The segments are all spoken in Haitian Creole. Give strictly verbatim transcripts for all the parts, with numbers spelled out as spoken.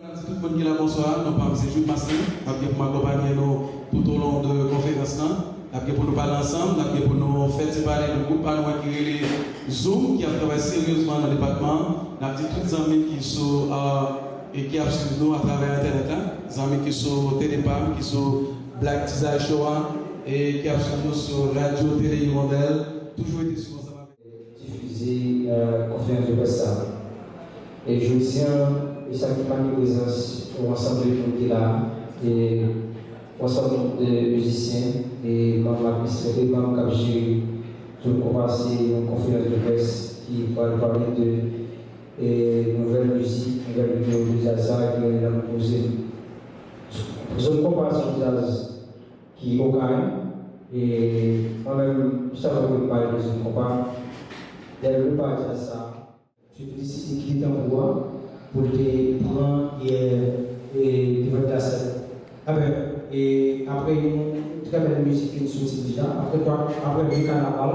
Tout moun ki la, bonswa. Non pa m se Jules Maslin. N ap gen pou m akonpaye nou tout au long de konferans lan. N ap gen pou nou pale ansanm, n ap gen pou nou fè ti pale de gwoup pa nou an ki rele Zoom, ki ap travay seryezman nan depatman an. N ap di tout zanmi ki sou, euh, e ki ap swiv nou atravè entènèt la, zanmi ki sou Telepam, ki sou Black Tizay Show a, e ki ap swiv nou sou Radio Télé Hirondelle, toujou rete swiv ansanm avèk difize, euh, konferans de près sa. E jodi a, e sa ki pa gen prezans yon ansanm de moun ki la, e yon ansanm de mizisyen, e manm administratè, manm k ap jere Zoom Konpa, se yon konferans de près ki pral pale de, e nouvèl mizik, nouvèl videyo de jazz sa ki rele Lanmou Poze. Zoom Konpa se yon jazz ki okay. E mwen menm, m sèlman vle pale de Zoom Konpa. Dèyè gwo pa djaz sa, se te deside kite tanbou a pou l te pran, e, e, devan de lasèn. Anfen, e apre yon trè bèl mizik ki n soti deja, apre twa, apre de kanaval,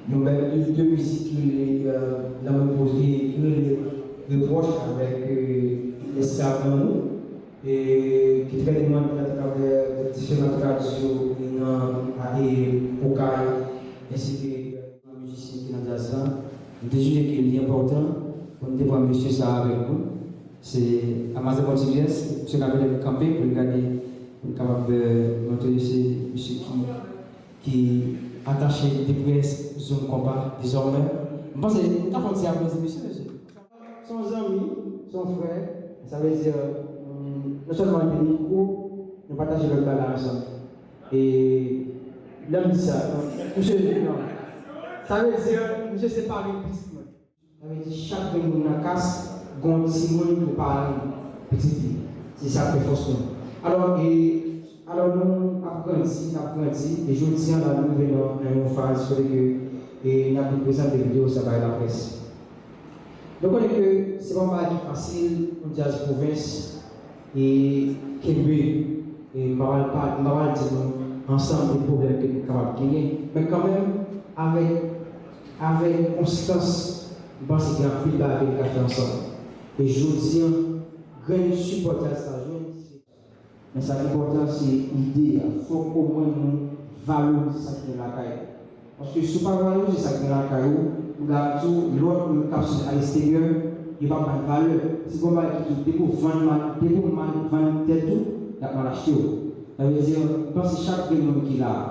yon bèl de mizik ki rele, e, Lanmou Poze, ki rele Repwòch avèk, e, Esklav Lanmou. E ki trè demande atravè diferan radyo nan, e, Okay, ensi ke mizisyen ki nan djaz la. Nou te jije ke li enpòtan pou n te pran mesye sa a avèk nou. Se a Mazè Pontilyès, misye ka mete l kanpe pou n gade, pou n kapab, e, montre se misye ki, ki atache de près Zoom Konpa dezòmè. M panse nou ka fè yon ti aplodi misye, mesye. Se yon zanmi, se yon frè, sa vle di, mm, non sèlman li te mikwo, nou pataje lòt bagay ansanm. E lè m di sa, non, misye, non. Sa vle di, misye se parenn pitit mwen. Sa vle di, chak grenn moun nan kas, gon timoun pou parenn pitit li. Se sa k fè fòs nou. Alò, e, alò, nou ap grandi, n ap grandi, e jodi a la, nou rive nan, nan yon faz kote ke, e, n ap vin prezante videyo sa bay laprès. Nou konnen ke se pa yon bagay ki fasil pou djaz pwovens e kenbe, e m pa pral pa, m pa pral di nou ansanm de pwoblèm ke nou kapab genyen, men kanmenm, avèk, avèk konstans, m panse gen anpil bagay ke nou ka fè ansanm. E jodi a, grenn sipò djaz sa jwenn, se Men sa ki enpòtan, se ide a. Fòk omwen nou valorize sa ki gen lakay nou. Paske si w pa valorize sa ki gen lakay ou, m ka di w, lòt moun k ap sot aleksteryè, yo p ap ba l valè. Se gon bagay ki di w, depi w vann mal, depi w mal vann tèt ou, y ap mal achte w. Sa vle di, m panse chak grenn moun ki la a,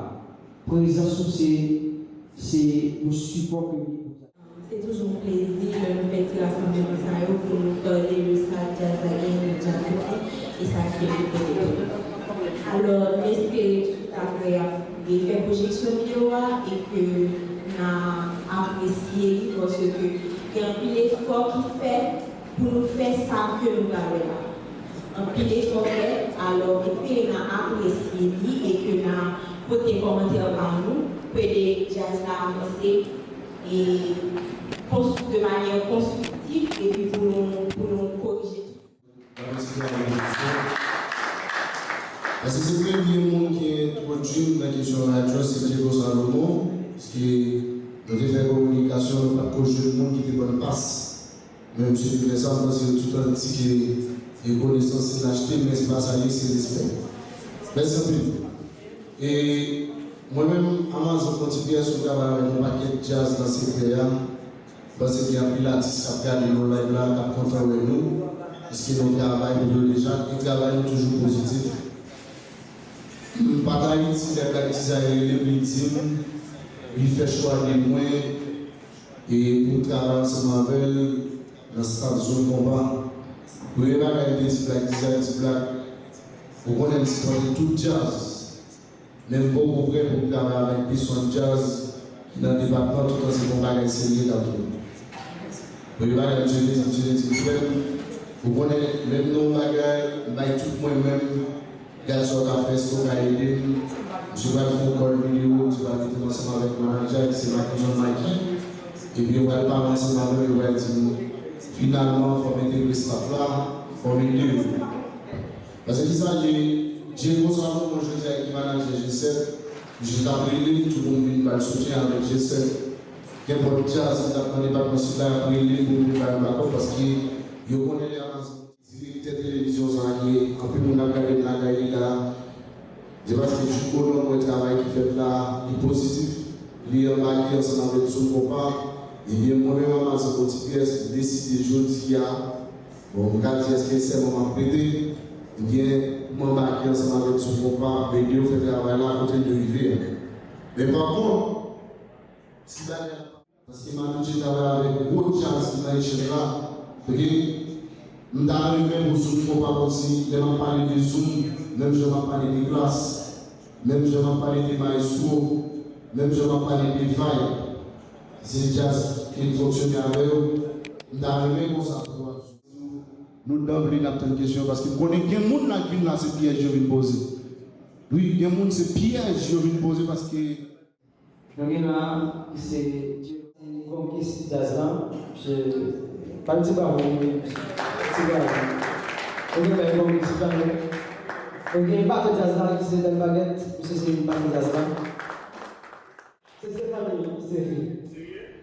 prezans ou se, se yon sipò ke w ye pou djaz. Se toujou yon plezi lè nou fè ti rasanbleman sa yo pou nou pale de sa djaz la genyen nan djaz la e sa ki enpòtan. Alò, nou espere ke tout apre a, nou fè pwojeksyon videyo a e ke n a apresye li, paske gen anpil efò ki fèt pou nou fè sa ke nou pral wè la. Anpil efò fèt, alò, espere n a apresye li e ke n a pote kòmantè pa nou pou ede djaz la avanse e konstwi de manyè konstriktif epi pou nou, pou nou korije tout. Paske se premye moun ki entwodui m nan kesyon radyo, se Diego Salomon, paske nou te fè kominikasyon, nou pa t ko jwenn moun ki te ban n pas. Men misye te fè sa, m panse yo tout an di ke e konesans se n achte, men se pa sa l ye, se respè. Mèsi anpil. E mwen menm, Amazon Pontilyès, nou travay avèk yon pakèt djaz nan sektè a. M panse gen anpil atis k ap gade nou live la, k ap kontan wè nou. Paske nou travay pou yo deja, e travay nou toujou pozitif. M pa t Ayiti, lè Black Desire rele m, li di m, li fè chwa de mwen, e pou m travay ansanm avè l nan staff Zone Konpa. Premye bagay m te di Black Desire, di Black, ou konnen m sipòte tout djaz, men m poko prè pou m travay avèk P Sound Djaz ki nan depatman, toutan se pa yon bagay serye n ap jwe. Premye bagay misye te di, misye te di m, frè m, ou konnen lè m nan yon bagay, m bay tout mwen menm, gad sa w ka fè, èske w ka ede m? Misye pral fè yon call videyo, misye pral mete m ansanm avèk manadjè a ki se Marc-Antoine Marquis. Epi yo pral pale ansanm avè m, yo pral di m, finalman, fò m entegre staff la, fò m ede yo. Paske kisa l ye? Diego Salomon jodi a ki manadjè G sèt, misye t ap rele m tou pou m vin ba l soutyen avèk G sèt. Kenpòt djaz ki t ap nan depatman Sid la, y ap rele m pou m vin ba yo bakòp, paske yo konnen lè Amazon, direktè tele Ansanm avèk Zoom Konpa, ebyen, mwen menm Amazon Bon Ti Pyès, m deside jodi a, bon, m ka di èske sèman m ap plede, ebyen, pou m anbake ansanm avèk Zoom Konpa, pou ede yo fè travay la kote l dwe rive a. Men pa kont, si bagay la pa, paske m abitye travay avèk gwo djaz ki nan echèl la, oke? M ta renmen pou Zoom Konpa kontinye, lè m ap pale de Zoom, menm jan m ap pale de Klass, menm jan m ap pale de Maestro, menm jan m ap pale de Vibe. Se djaz ke m fonksyone avè yo. M ta renmen konsa pou nou. Nou danble n ap tann kesyon, paske m konnen gen moun la k vin la, se pyèj yo vin poze. Wi, gen moun se pyèj yo vin poze, paske Nou gen la, ki se Jerome Konkis djaz la, misye, pa n ti bravo pou li, ti bravo. Nou gen Jerome Konkis, bravo. Nou gen batè djaz la, ki se Bèl Bagèt, misye se batè djaz la. Se Stéphanie, Stephy.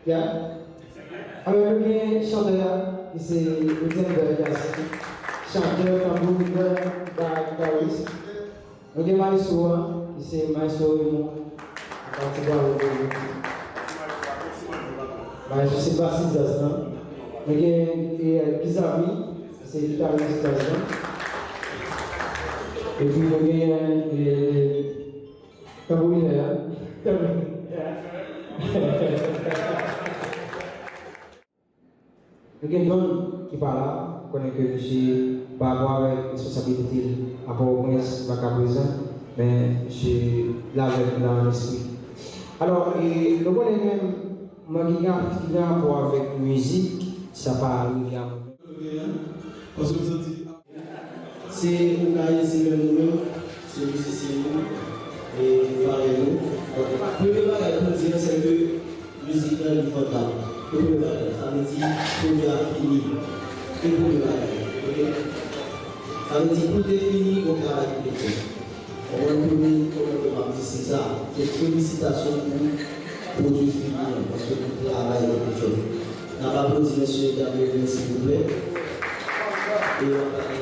Ya. Alò, nou gen chantè a, ki se Etienne Bergas. Chantè, tanbourinè, gitaris. Nou gen maestro a, ki se maestro Raymond. Yon ti bravo pou li. Maestro se basis djaz la. Nou gen, e, Gizami, se gitaris djaz la. Epi nou gen, e, tanbourinè a. Tanbourinè a. Nou gen Don ki pa la, ou konnen ke misye, pa rapò avèk responsabilite l a Pòtoprens, li pa ka prezan, men misye la avèk nou la an espri. Alò, e, nou konnen menm, mwen ki gen, ki gen rapò avèk mizik, sa pa rive a mwen. Paske m santi Se ou ka resi menm ou menm, se mizisyen nou, e parèy nou. Donk, premye bagay pou m di an, se ke mizik lan li vantab. Se premye bagay. Sa vle di, pwojè a fini. Se premye bagay. Oke? Sa vle di, pou l te fini, gon travay ki te fèt. Konprann premye kòmantè m ap di se sa. Se felisitasyon pou pwodui fini an, paske tout travay yo te fèt. N ap aplodi mesye Gabriel, silvouplè. E w ap pale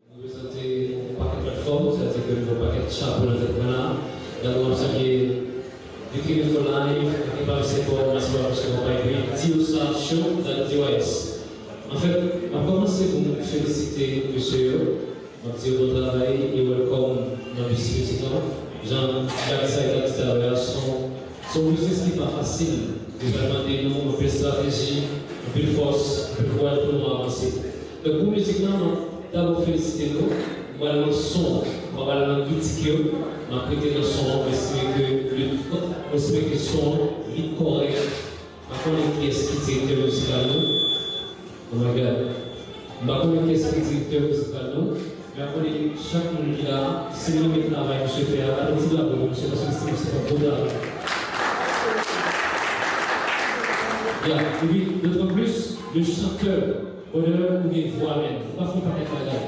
Nou prezante yon pakèt platfòm, sètadi ke nou gen yon pakèt chapo nan tèt mwen la. Dabò, m ap salye Vitrine Info Live, Epa Sipò, Masifa Fashion Konpa, epi Diosa Show, sètadi D Y S. Anfèt, m ap kòmanse pou m felisite mesye yo. M ap di yo bon travay e welcome nan biznis la. Jan Jack Saïd ap di talè a, se yon, se yon biznis ki pa fasil. Li pral mande nou anpil estrateji, anpil fòs, anpil kouraj pou nou avanse. Donk, pou mizik lan, mwen dabò felisite nou. Mwen pral nan son an, mwen pral nan kritik yo, mwen ap rete nan son an, mwen estime ke li, mwen estime ke son an, li kòrèk. M pa konnen kiyès ki direktè mizikal nou. Oh my God. M pa konnen kiyès ki direktè mizikal nou. Men m konnen chak moun ki la, si nou renmen travay misye fè a, bat yon ti bravo pou misye, paske se, se yon gwo travay. Ya, epi, d'autant plus, le chanteur, brother, ou gen vwa, man. Ou ka fè yon pakèt bagay.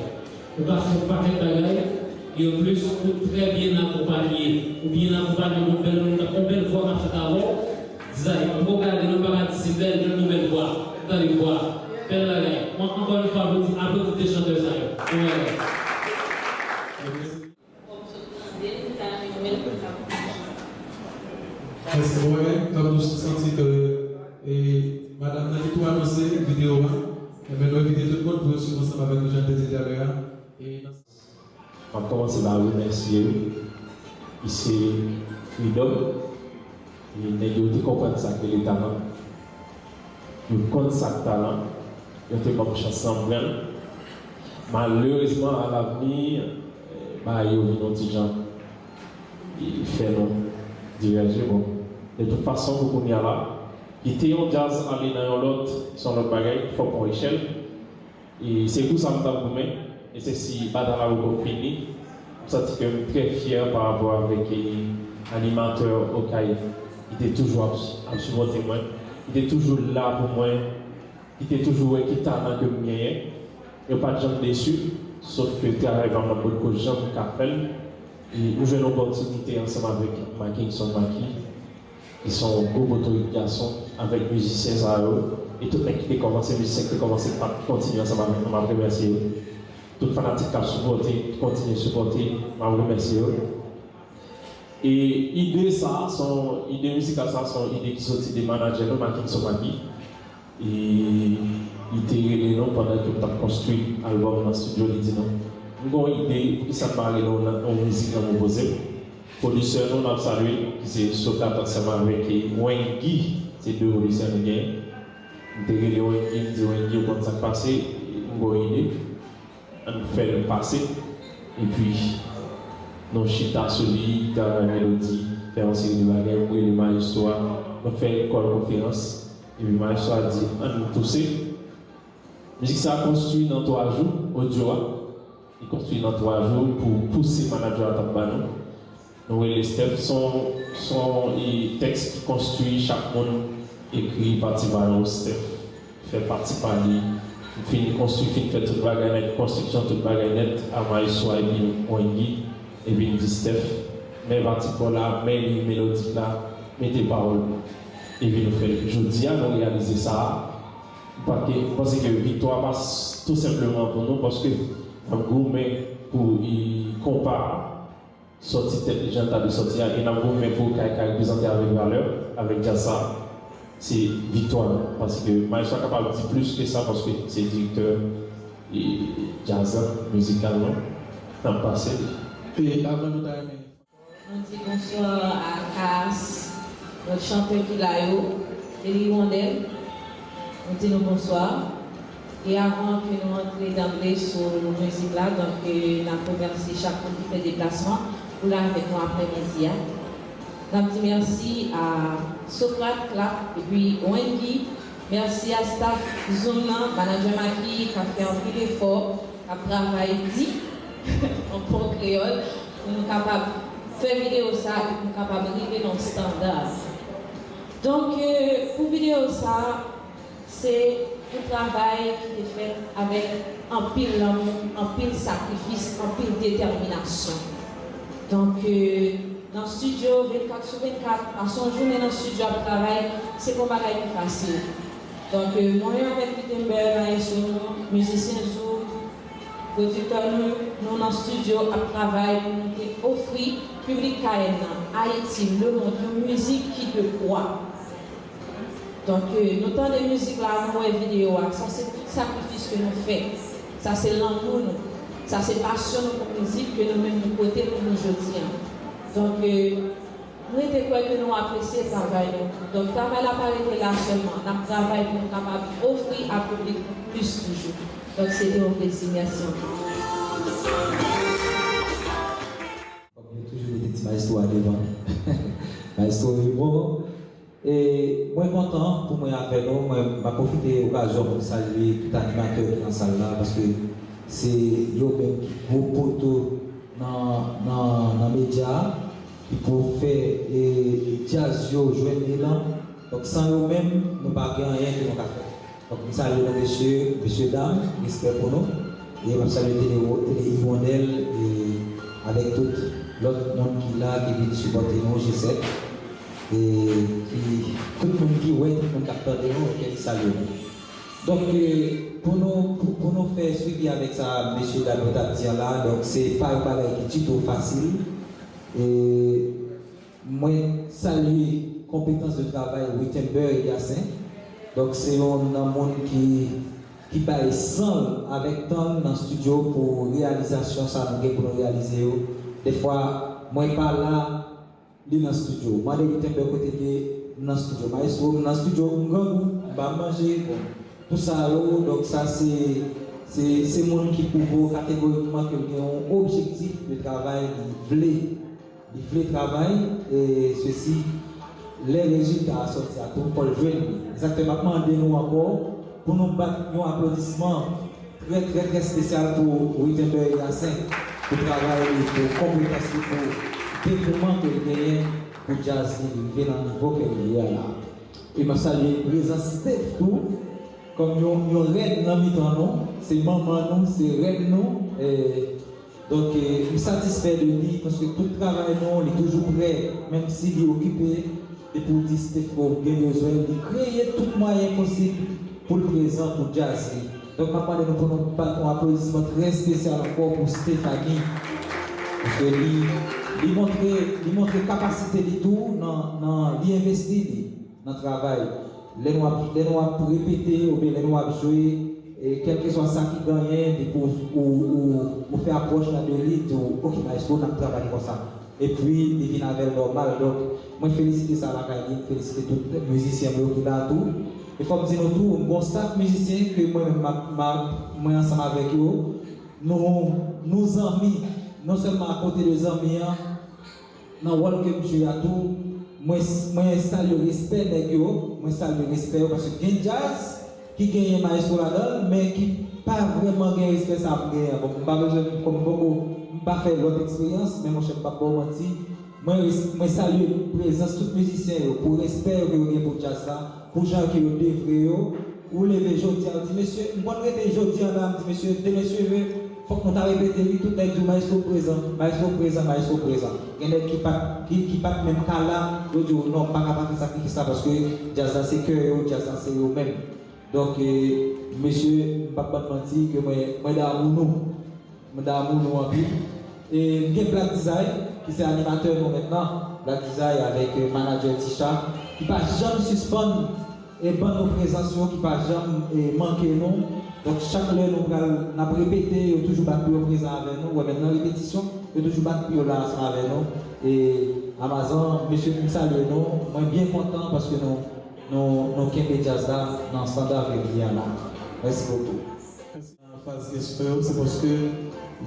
Ou ka fè yon pakèt bagay, e anplis, ou trè byen akonpaye. Ou byen akonpaye, yon bèl moun, yon bèl vwa k ap fèt avè w. Dizay, mwen gade, nou pa ka di si bèl, men nou bèl vwa. Tande vwa. Bèl bagay. Mwen, ankò yon fwa, aplodi, aplodi de chantè sa yo. Bon bagay. Mèsi, bon bagay. Tankou w santi ke, e, madanm nan ki tou anonse videyo a, enben, nou envite tout moun pou yo swiv ansanm avèk nou, jan n te di talè a. E nan M ap kòmanse pa remèsye yo, ki se Freedom. E nèg yo te konprann sa k rele talan. Yo konn sa k talan. Yo te ban m chans lan m pran l. Malerezman, alavni, bagay yo vin yon ti jan, e fè nou divèje. Bon, de tout fason, pou kounye a la, kite yon djaz ale nan yon lòt, se yon lòt bagay, fòk yon echèl. E se pou sa m t ap goumen, e se si batay la poko fini, m santi ke m trè fyè pa rapò avèk, e, animatè Okay ki te toujou ap, ap sipòte mwen, ki te toujou la pou mwen, ki te toujou wè ki talan ke m genyen. Yo pa t janm desi, sof ke travay pa m nan potko janm ka fè l. E m jwenn opòtinite ansanm avèk Mackinson Macky, ki se yon gwo poto gason avèk mizisyen sa yo, e tout nèg ki te kòmanse, mizisyen ki te kòmanse, k ap kontinye ansanm avèk nou, m ap remèsye yo. Tout fanatik k ap sipòte, ki kontinye sipòte, m ap remèsye yo. E ide sa, se yon ide mizikal sa, se yon ide ki soti de manadjè nou, Makinson Maki. E li te rele nou pandan ke m t ap konstwi albòm nan estidyo, li di nou, "M gen yon ide, poukisa m pa rele w nan yon mizik Lanmou Poze m?" Pwodisè nou, n ap salye l, ki se Sokrat ansanm avèk Wengi, se de pwodisè nou genyen. M te rele Wengi, m di, "Wengi, ou konn sa k pase, m gen yon ide." Ann fè l pase. Epi, nou chita sou li, travay melodi, fè yon seri de bagay, m rele mayestwo a, nou fè lekòl konferans. Epi mayestwo a di, "Ann pouse." Mizik sa a konstwi nan twa jou, odyo a. Li konstwi nan twa jou pou pouse manadjè a t ap ba nou. Nou rele Steph, se yon, se yon, e, tèks ki konstwi, chak moun ekri pati pa yo, Steph fè pati pa li. M fin konstwi, fin fè tout bagay nèt, konstriksyon tout bagay nèt, a mayestwo a epi Wengi, epi m di Steph, men pati pa w la, men liy melodik la, mete pawòl. Epi nou fè l. Jodi a, nou reyalize sa a. M pa ke, m panse ke viktwa a pa s-, tou senpleman pou nou, paske n ap goumen pou, e, konpa a sòti tèt li jan l ta dwe sòti a, e n ap goumen pou kay ka reprezante avèk valè, avèk djaz sa, se viktwa nou. Paske mayestwo a kapab di plis ke sa, paske se direktè, e, djaz la, mizikal la, n ap pase li. E avan nou ta renmen. Nou di bonswa a Kas, lòt chantè ki la yo, Eli Wondèl. Nou di nou bonswa. E avan ke nou antre danble sou mizik la, donk, e, n ap remèsye chak moun ki fè deplasman pou l avèk nou aprèmidi a. N ap di mèsi a Socrate Clap epi Wendy. Mèsi a staff Zoom nan, manadjè Maki k ap fè anpil efò, k ap travay di, an bon kreyòl, pou nou kapab fè videyo sa a e pou nou kapab rive nan yon estanda. Donk, e, pou videyo sa a, se yon travay ki te fèt avèk anpil lanmou, anpil sakrifis, anpil detèminasyon. Donk, e, nan estidyo, vennkat sou vennkat, pase yon jounen nan estidyo ap travay, se pa yon bagay ki fasil. Donk, e, mwen avèk Guy Tember, mayestwo nou, mizisyen Zouk, pwodiktè nou, nou nan estidyo ap travay pou nou te ofri piblik K N nan, Ayiti, lemonn, yon mizik ki de pwa. Donk, e, nou tande mizik la, nou wè videyo a, sa se tout sakrifis ke nou fè. Sa se lanmou nou. Sa se pasyon nou pou mizik ke nou menm nou pote pou nou jodi a. Donk, e, m rete kwè ke nou apresye travay nou. Donk, travay la pa rete la sèlman. N ap travay pou nou kapab ofri a piblik nou plis toujou. Donk, se te yon plezi. Mèsi anpil. Fòk nou toujou mete ti mayestwo a devan. Mayestwo Raymond. E mwen kontan pou mwen avè nou. Mwen, m ap pwofite okazyon pou m salye tout animatè ki nan sal la, paske se yo menm ki gwo poto nan, nan, nan medya a, ki pou fè, e, djaz yo jwenn elan. Donk, san yo menm, nou pa gen anyen ke nou ka fè. Donk, m salye nou, mesye, mesye dam, respè pou nou. E m ap salye Tele, Tele Hirondelle, e avèk tout lòt moun ki la, ki vin sipòte nou, G sèt. E ki, tout moun ki wè, tout moun k ap tande nou, ke m salye nou. Donk, e, pou nou, pou, pou nou fè swivi avèk sa mesye dam yo t ap di an la, donk, se pa yon bagay ki ditou fasil. E Mwen salye konpetans de travay Wittenberg Yassin. Donk, se yon nan moun ki, ki bay san l avèk tan l nan estidyo pou reyalizasyon sa nou gen pou nou reyalize yo. Dèfwa, mwen pa la, li nan estidyo. Mande Wittenberg kote l ye, m nan estidyo. Mayestwo, m nan estidyo, m grangou, m pa manje, bon, tout sa yo. Donk, sa se, se, se moun ki pwouve w kategorikman ke l gen yon objektif de travay, li vle Li vle travay, e sesi, lè rezilta a sòti a tou, fò l jwenn li. E sa k fè m ap mande nou ankò pou nou bat yon aplodisman trè, trè, trè espesyal pou Wittenberg Yassin, pou travay li, pou konpetans li, pou devouman ke l genyen pou djaz li rive nan nivo ke l ye a la. E m ap salye prezans Steph tou, kòm yon, yon rèn nan mitan nou, se manman nou, se rèn nou, e Donk, e, m satisfè de li, paske tout travay nou, li toujou prè, menm si li okipe, depi w di Steph ke w gen bezwen l, li kreye tout mwayen posib pou l prezan pou djaz li. Donk, m ap mande nou pou nou bat yon aplodisman trè espesyal ankò pou Stephanie, paske li, Li montre, li montre kapasite li tou nan, nan li envesti li nan travay. Lè nou ap, lè nou ap repete oubyen lè nou ap jwe, e kèlkeswa sa ki genyen, depi ou, ou, ou, ou fè apwòch la de li, di w, "Ok, maestro, n ap travay konsa." Epi, li vin avè l nòmal. Donk, mwen felisite sa lakay li, m felisite tout mizisyen mwen yo ki la tou. E fò m di nou tou, m gon staff mizisyen ke mwen menm, m ap, m ap, mwen ansanm avèk yo, nou, nou zanmi, non sèlman akote de zanmi an, nan wòl ke m jwe a tou, mwen, mwen salye respè nèg yo, mwen salye respè yo, paske gen djaz ki genyen maestro ladan l, men ki pa vrèman gen respè sa m genyen an. Bon, m pa bezwen, kòm m poko, m pa fè lòt eksperyans, men monchè, m p ap ba w manti, mwen res-, mwen salye prezans tout mizisyen yo, pou respè yo ke yo gen pou djaz la, pou jan ke yo devwe yo, ou leve jodi a, ou di, "Mesye, m konn rete jodi a la, m di, mesye, demen si Dye vle, fòk nou ta repete wi, tout nèg di w, maestro prezan, maestro prezan, maestro prezan." Gen nèg ki pa t, ki, ki pa t menm ka la, yo di w, "Non, m pa ka pa fè sakrifis la, paske djaz la se kè yo, djaz la se yo menm." Donk, e, mesye, m p ap ba n manti ke mwen, mwen damou nou. Mwen damou nou anpil. E m gen Black Desire, ki se animatè nou mentnan. Black Desire avèk, e, manager Tisha, ki pa janm sispann, e, ban nou prezans yo, ki pa janm, e, manke nou. Donk, chak lè nou pral, n ap repete, yo toujou bat pou yo prezan avè nou. Wè, menm nan repetisyon, yo toujou bat pou yo la ansanm avè nou. E Amazon, mesye, m salye nou. Mwen byen kontan paske nou, nou, nou kenbe djaz la nan estanda ke li ye a la. Mèsi bokou. Nan faz kesyon yo, se paske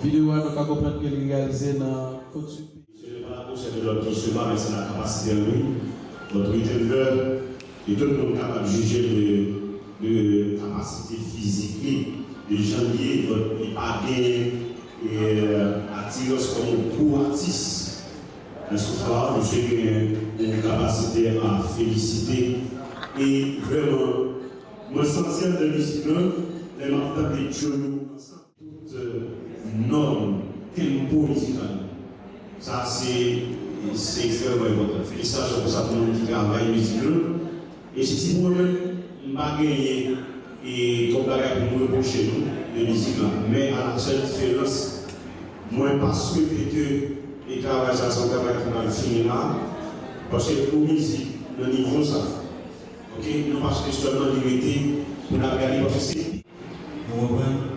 videyo a, nou ka konprann ke li reyalize nan Côte-sud peyi. Ce n'est pas la grosseur de l'homme qui se bat, mais c'est la capacité en lui. Notre leader, e tout moun kapab jije de, de kapasite fizik li, de jan l ye, donk li pa gen, e, atirans kòm yon gwo atis. Men sou sa, misye gen yon kapasite a felisite. E vrèman, mwen santi anndan mizik lan, lè m ap tande Joe yo ansanm. Tout, euh, nòm, tenpo mizikal. Sa se, se ekstrèmman enpòtan. Felisitasyon pou sa, pou moun ki travay mizik lan. E si, si mwen menm, m pa genyen, e, twòp bagay pou m repwoche nou de mizik lan. Men a la sèl diferans, mwen pa swete ke, e, travay sa se yon travay ki pral fini la. Paske pou mizik nan nivo sa, ok, nou pa swete sèlman li rete pou n ap gade, paske se Nou konprann?